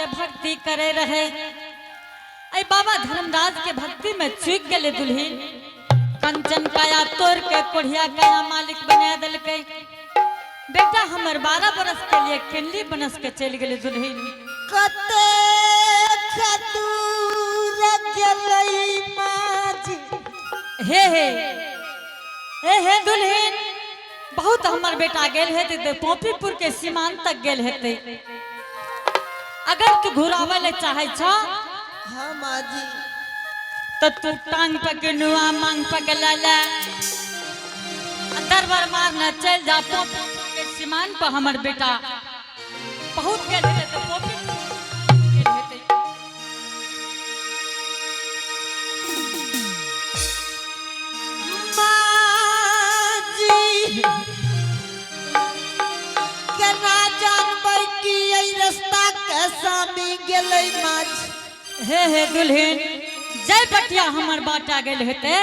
के भक्ति करे रहे। ऐ बाबा धर्मराज के भक्ति में चूक गेले दुल्हीन। कंचन काया तोड़ के कोढ़िया काया मालिक बना दिलकै। बेटा हमर 12 बरस के लिए किनली बनस के चल गेले दुल्हीन। कतेक दूर गेलै माँ जी? हे हे हे हे दुल्हीन, बहुत हमर बेटा गेल हेतै ते पोपीपुर के सीमान तक गेल हेतै। अगर तू घुरावे ले चाहे छ हाँ माँ जी, तो तू टांग पकड़ुआ मांग पकड़ा ले, दरबार मारना चल जा पोपीपुर के सीमान पर। हमर बेटा बहुत गेल हेतै ते पोपीपुर गेल हेतै। माँ जी, केना जानबै कि एहि रास्ता के स्वामी गेलै माँ जी? हे हे दुल्हीन, जय बटिया हमर बाटा गेल हेतै,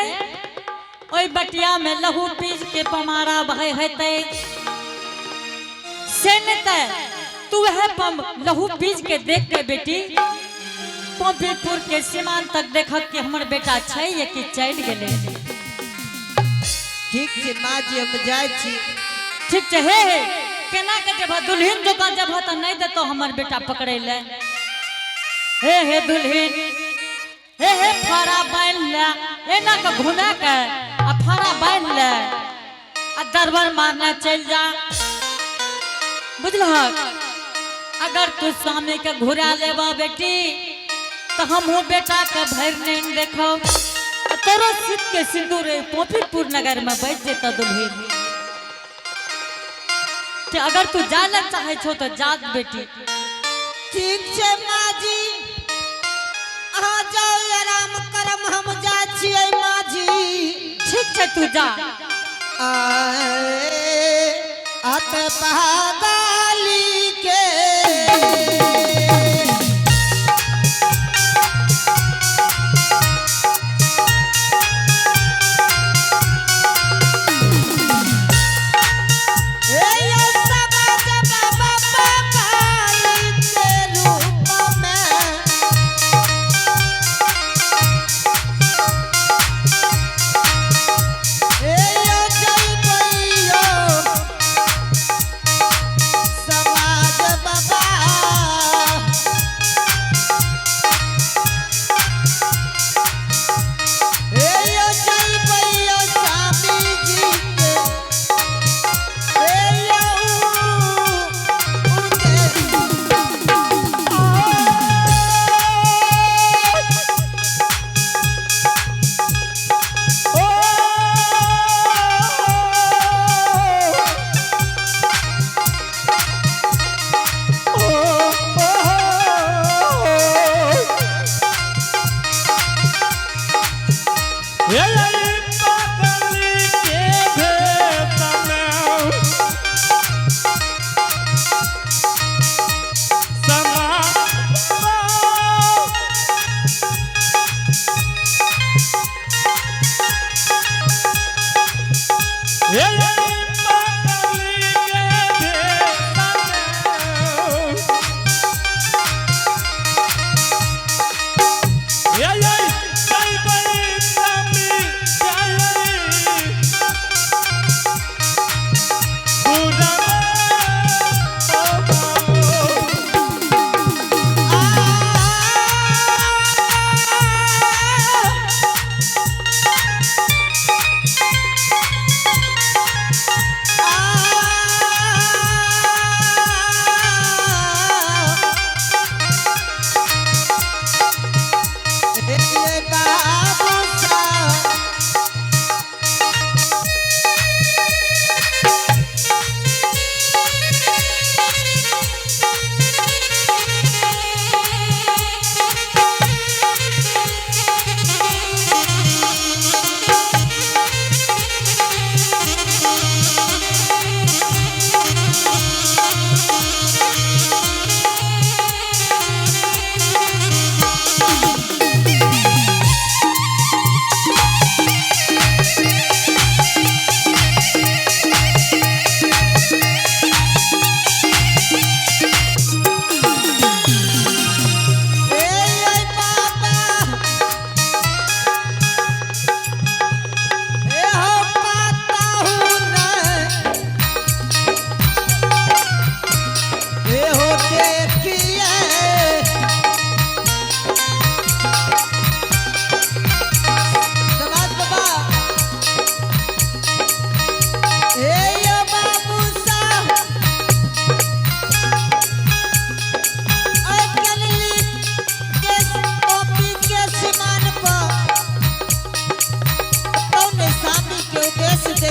ओहि बटिया में लहू पीज के पमारा बहे हेतै। से नहि तऽ तू वह पम लहू पीज के देख के बेटी पोपीपुर के सीमान तक देखत कि हमर बेटा छै या कि चलि गेलै। ठीक छै माँ जी, हम जाइ छी। ठीक छै। हे हे, केना के जेबह दुल्हीन? जोका जेबह तऽ नहि देतौ हमर बेटा पकड़ै ले। हे हे दुल्हीन, हे हे, फाड़ा बान्हि ले, एना के घुमा के आ फाड़ा बान्हि ले आ दरबार मारना चलि जा, बुझलहक? अगर तू स्वामी के घुरा लेबह बेटी, तऽ हमहूँ बेटा के भरि नहीं देखब आ तोरो सीत के सिंदूर पोपीपुर नगर में बचि जेतऽ दुल्हीन। ते अगर तू जाय लए चाहे छौ तऽ जा बेटी। ठीक छै माँ जी, अहाँ जाउ, आराम करम, हम जाइ छियै माँ जी। ठीक छै, तू जा। आए अत पहादाली के। ए यो समाज बाबा काली के रूप में। ए यो जइबैयो समाज बाबा।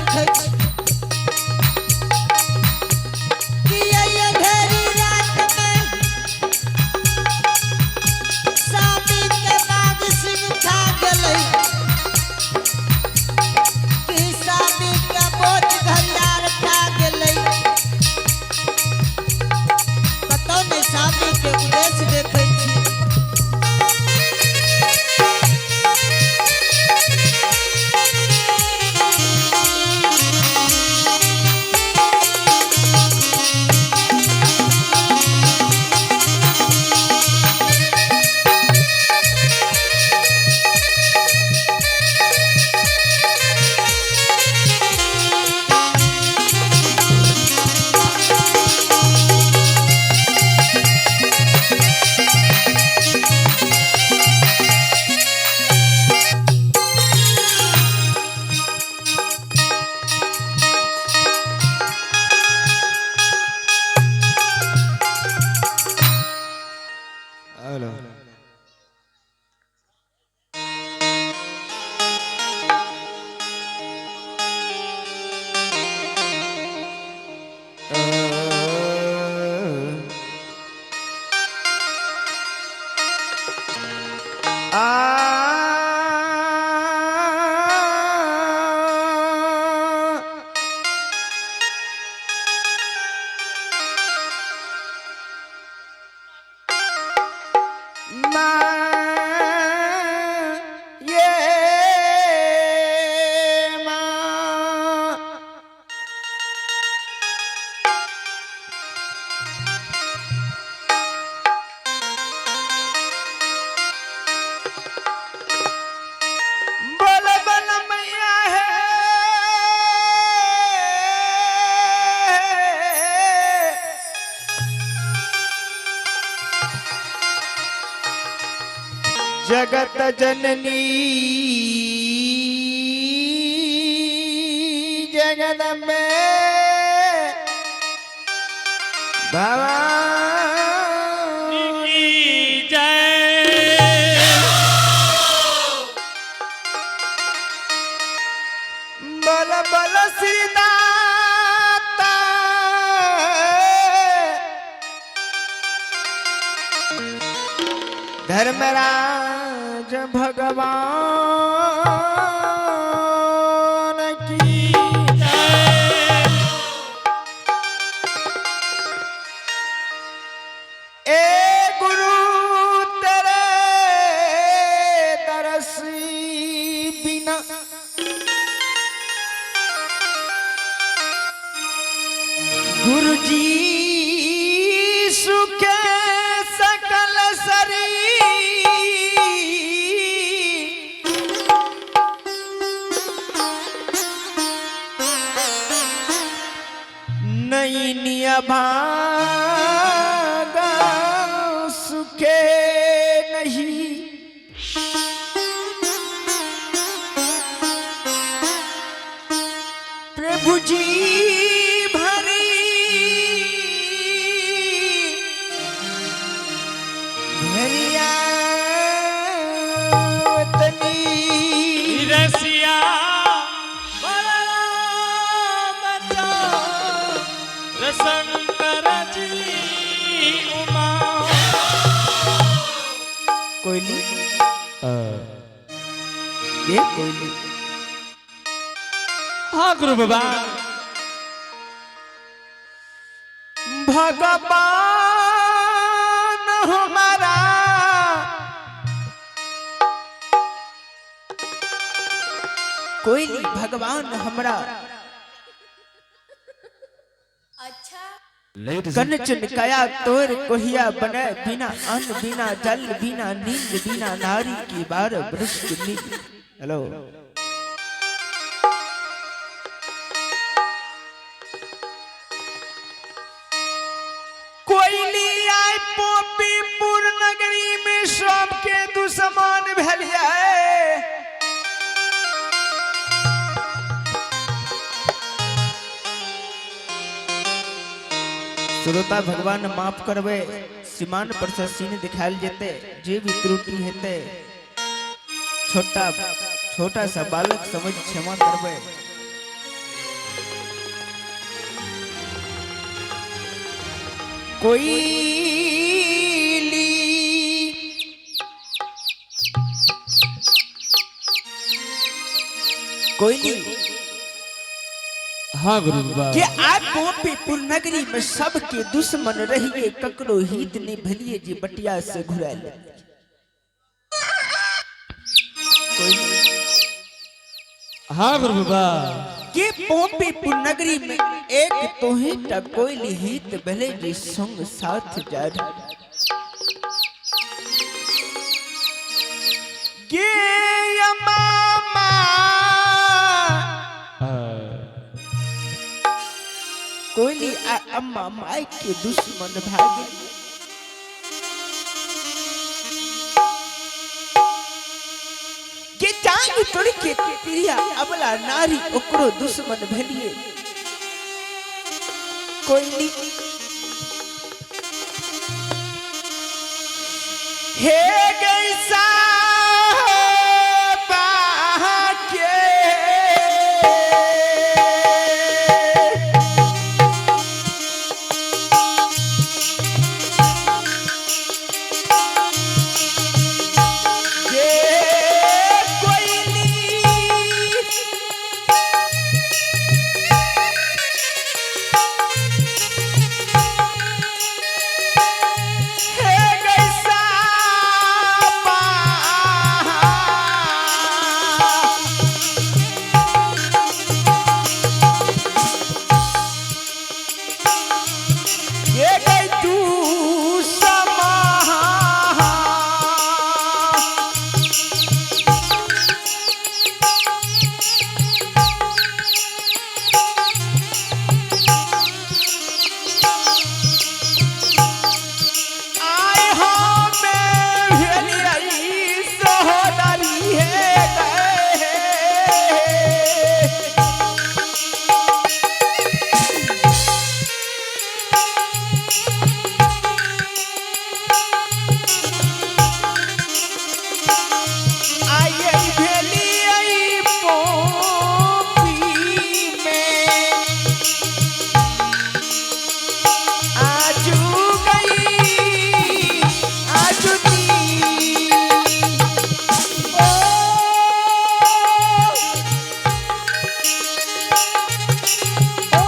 देखै छी कि एहि अंधेरी रात में सामी के बाग सिंह खा गेलै, कि सामी के बोझ घरियार खा गेलै। कतौ नहि सामी के उद्देश्य देखै छी। हेलो। आ माँ ये माँ बल बल मैया है। जगत जननी जगदम्बे भवानी की जय। बल बल श्री दाता धर्मराज भगवान की जय। ए गुरु तेरे दरस बिना गुरु जी सुख सकल शरीर नैनी भागा सुखे नहीं। प्रभु जी भरी भरिया तनी रसिया बलराम चंद्र शंकर जी उमा। कोयली ये कोयली। हाँ गुरु बाबा। भगवान हमारा कोयली भगवान हमरा कनचन कया तोर कोहिया बने बिना अन्न बिना जल बिना नींद बिना नारी की बार वृष्ट नींद। हेलो। कोयली आय पोपीपुर नगरी में सबके दुश्मन भेलिए। श्रोता भगवान माफ करबे, सीमान पर से सीन दिखायल जेते, जे भी त्रुटि हेते छोटा छोटा सा बालक समझ क्षमा करबे। कोयली कोयली हाँ गुरु बाबा के आप गोपीपुर नगरी में सबके दुश्मन रहिए ककरो हित नहीं भलिए जी बटिया से घुरा ले। कोयली हाँ गुरु बाबा के पोपीपुर नगरी में एक तोहे टा कोयली हित भले जी संग साथ जा रही। गे मामा कोयली आ अम्मा माई के दुश्मन भागे के जांग तोड़ के तिरिया अबला नारी ओकरो दुश्मन भेलिए कोयली हे गैसा के के कोयली हे गैसा ये गई तू समा आए हमें भेली रही सोहदारी है गए। आये भेली आई पोपी में आजू गई आजू दी ओ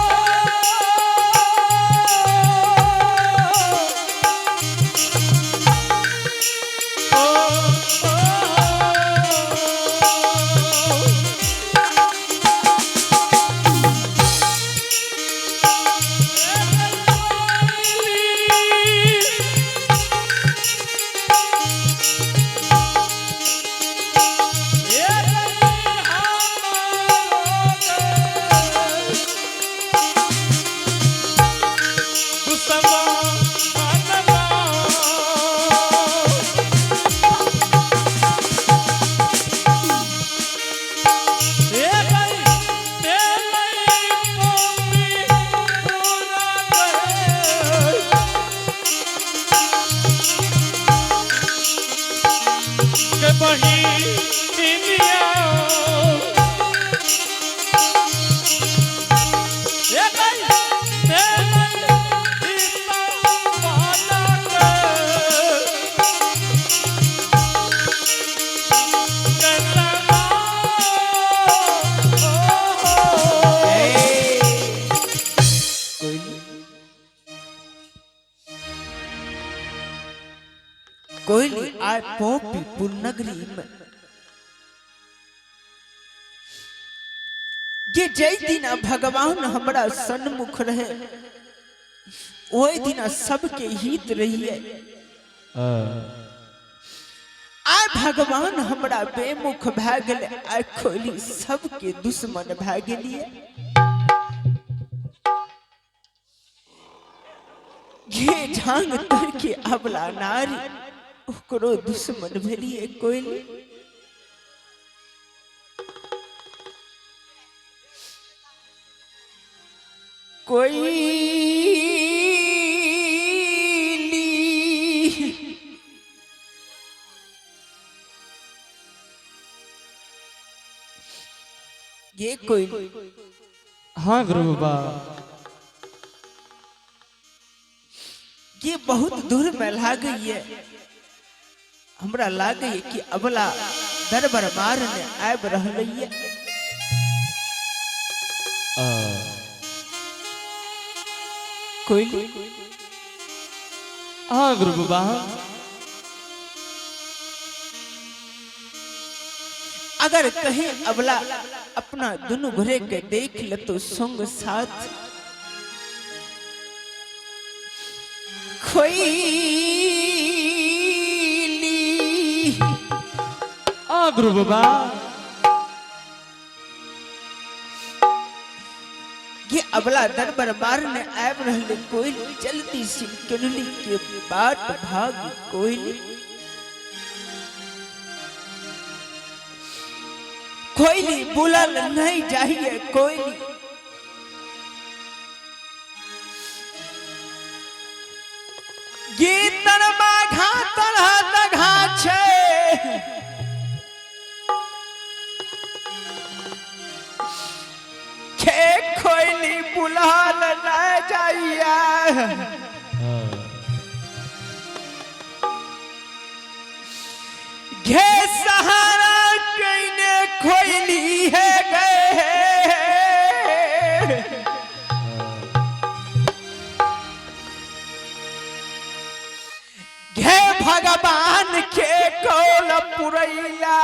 कोयली आय पोपी पुरनगरी में ये जय दिना भगवान हमरा सन्मुख रहे ओहि दिना सबके हित रहिए आय भगवान हमरा बेमुख भए गेलै आय खोली सबके दुश्मन भए गेलिए घे झांग तर के अबला नारी ओकरो दुश्मन भेलिए कोयली। कोयली ये कोयली हाँ गुरु बाबा। ये बहुत दूर में लागैये, हमरा लागैये कि अबला दरबर मारने आबि रहलैये। कोयली। हाँ गुरु बाबा। अगर कहीं अबला अपना दोनों घरे के देख ले तो संग साथ खोईली। हाँ गुरु बाबा। ये अबला दरबर मारने आब रहले कोयली, जल्दी से चुनली के बाट भाग कोयली। कोयली बुलल नहीं चाहिए कोयली। गीतन बाघा तरह दघा छे, खे कोयली बुलल नहीं जाइए। घे सहारा कइने खोइली है गए। घे भगवान के कौल पुरैला।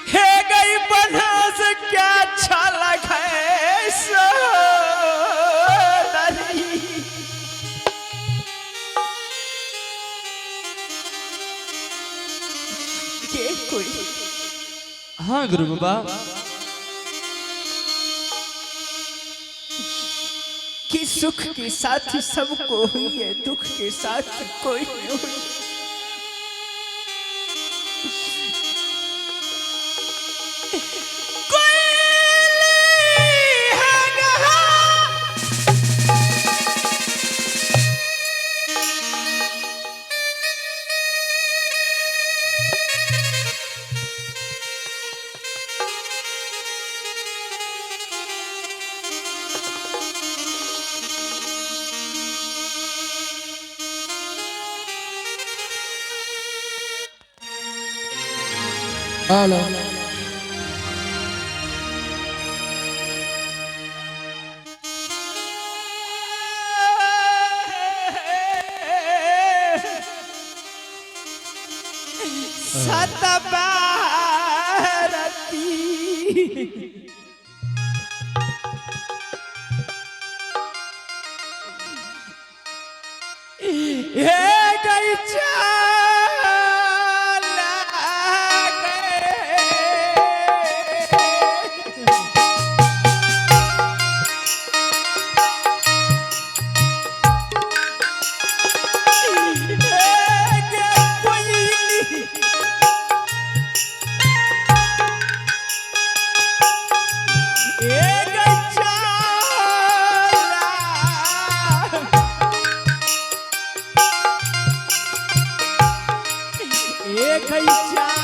हे गई बनास क्या छल है सोदरी। के कोई। हाँ गुरु बाबा। कि सुख के साथ सबको हुई है, दुख के साथ कोई नहीं हुई। कोयली है गहा। हेलो। सतबारती हे गई चल गए। हे गे कोयली। हे गई चल। एक ही।